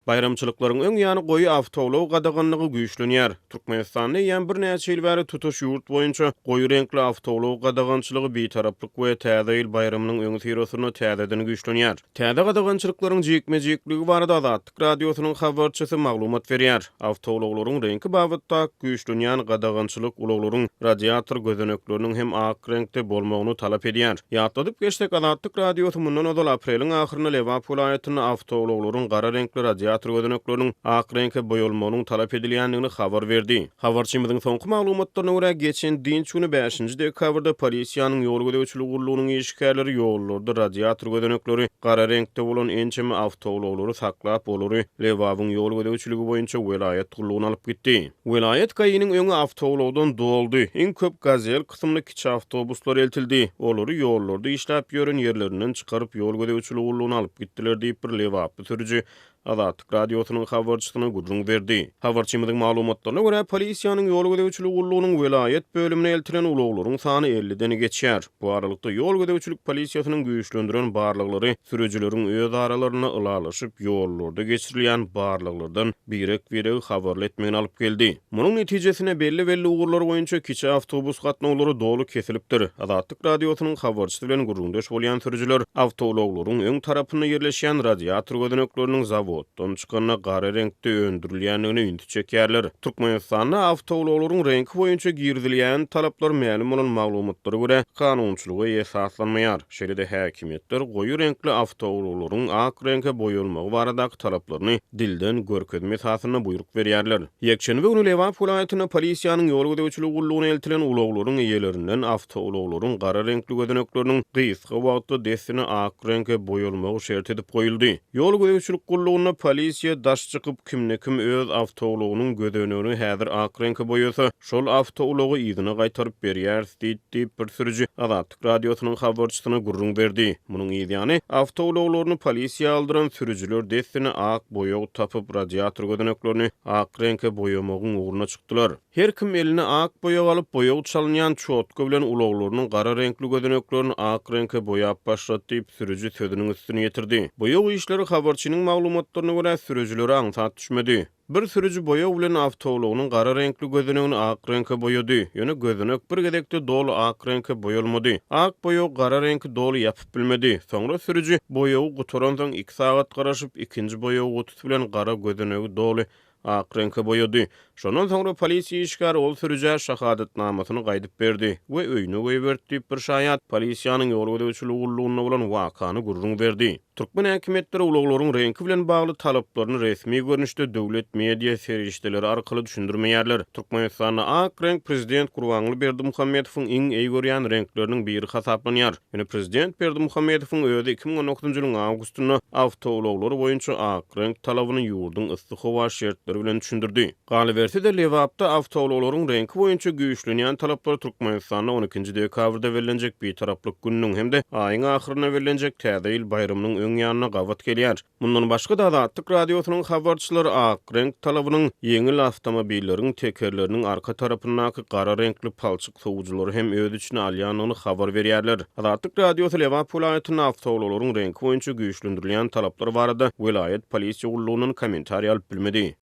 Baýramçylyklaryň öň ýany goýy awtoulag gadaganlygy güýçlenýär. Türkmenistanda eýýäm birnäçe ýyl bäri tutuş ýurt boýunça goýy reňkli awtoulag gadagançylygy Bitaraplyk we Täze ýyl baýramynyň öňüsyrasynda täzeden güýçlenýär. Täze gadagançylyklaryň jikme-jikligi barada Azatlyk Radiosynyň habarçysy maglumat berýär. Awtoulaglaryň reňki babatda güýçlenýän gadagançylyk ulaglaryň radiator gözenekleriniň hem ak reňkde bolmagyny talap edýär. Ýatladyp geçsek, Azatlyk Radiosy mundan ozal apreliň ahyrynda Lebap welaýatynda awtoulaglaryň gara reňkli radiator gözenekleriniň ak reňke boýalmagynyň talap edilýändigini habar berdi. Habarçymyzyň soňky maglumatlaryna görä, geçen dynç güni, bäşinji dekabrda polisiýanyň ýol gözegçiligi gullugynyň işgärleri ýollarda radiator gözenekleri gara reňkde bolan ençeme awtoulaglary saklap, olary Lebabyň ýol gözegçiligi boýunça welaýat gullugyna alyp gitdi. Welaýat GAI-niň öňi awtoulagdan doldy. Iň köp Gazel kysymly kiçi awtobuslar eltildi. Olary ýollarda işläp ýören ýerlerinden çykaryp, ýol gözegçiligi gullugyna alyp gitdiler diýip, bir lebaply sürüji Azatlyk Radiosynyň habarçysyna gürrüň berdi. Habarçymyzyň maglumatlaryna görä, polisiýanyň ýol gözegçiligi gullugynyň welaýat bölümine eltilen ulaglaryň sany elliden geçýär. Bu aralykda, ýol gözegçilik polisiýasynyň güýçlendiren barlaglary sürüjileriň öz aralarynda ylalaşyp, ýollarda geçirilýän barlaglardan birek-biregi habarly etmegine alyp geldi. Munuň netijesinde belli-belli ugurlar boýunça kiçi awtobus gatnawlary doly kesilipdir. Azatlyk Radiosynyň habarçysy bilen gürrüňdeş bolýan sürüjiler awtoulaglaryň öň tarapynda ýerleşýän radiator gözenekleriniň zawoddan çykanda gara reňkde öndürilýändigine ünsi çekýärler. Türkmenistanda awtoulaglaryň reňki boýunça girizilýän talaplar mälim bolan maglumatlara görä, kanunçylyga esaslanmaýar. Şeýle-de häkimiýetler goýy reňkli awtoulaglaryň ak reňke boýalmagy baradaky talaplaryny dilden görkezme esasynda buýruk berýärler. Ýekşenbe güni Lebap welaýatynda polisiýanyň ýol gözegçiligi gullugyna eltilen ulaglaryň eýelerinden awtoulaglaryň gara reňkli gözenekleriniň gysga wagtda dessine ak reňke boýalmagy şert edip goýuldy. Ýol gözegçilik gullugynda polisiýa daş çykyp, kimde-kim öz awtoulagynyň gözenegini häzir ak reňke boýasa, şol awtoulagy yzyna gaýtaryp berýäris diýdi diýip, bir sürüji Azatlyk Radiosynyň habarçysyna gürrüň berdi. Munuň yzýany, awtoulaglaryny polisiýa aldyran sürüjiler dessine ak boýag tapyp, radiator gözeneklerini ak reňke boýamagyň ugruna çykdylar. Her kim eline ak boýag alyp, boýag çalynýan çotga bilen ulaglarynyň gara reňkli gözeneklerini ak reňke boýap başlady diýip, sürüji sözüniň üstüni ýetirdi. Boýag işleri habarçynyň maglumatlaryna görä, sürüjilere aňsat düşmedi. Bir sürüji boýag bilen awtoulagynyň gara reňkli gözenegini ak reňke boýady. Ýöne gözenek bir gezekde doly ak reňke boýalmady. Ak boýag gara reňki doly ýapyp bilmedi. Soňra sürüji boýagy gutaransoň iki sagat garaşyp, ikinji boýag gutusy bilen gara gözenegi doly ak reňke boýady. Şondan soňra polisiýa işgäri ol sürüjä şahadatnamasyny gaýdyp berdi we öýüne goýberdi diýip, bir şaýat polisiýanyň ýol gözegçiligi gullugynda bolan wakany gürrüň berdi. Türkmen häkimiýetleri ulaglaryň reňki bilen bagly talaplaryny resmi görnüşde döwlet media serişdeleri arkaly düşündirmeýärler. Türkmenistanda ak reňk prezident Gurbanguly Berdimuhamedowyň iň eý görýän reňkleriniň biri hasaplanýar. Ýöne prezident Berdimuhamedowyň özi 2019-njy ýylyň awgustynda awtoulaglar boýunça ak reňk talabyny ýurduň yssy howa şertleri bilen düşündirdi. Galyberse-de, Lebapda awtoulaglaryň reňki boýunça güýçlenýän talaplar Türkmenistanda on ikinji dekabrda bellenjek Bitaraplyk gününiň hem-de aýyň ahyrynda bellenjek Täze ýyl baýramynyň öň ýanyna gabat gelýär. Mundan başga-da, Azatlyk Radiosynyň habarçylary ak reňk talabynyň ýeňil awtomobilleriň tekerleriniň arka tarapyndaky gara reňkli palçyk sowujylary hem öz içine alýandygyny habar berýärler. Azatlyk Radiosy Lebap welaýatynda awtoulaglaryň reňki boýunça güýçlendirilýän talaplar barada welaýat polisiýa gullugyndan kommentariý alyp bilmedi.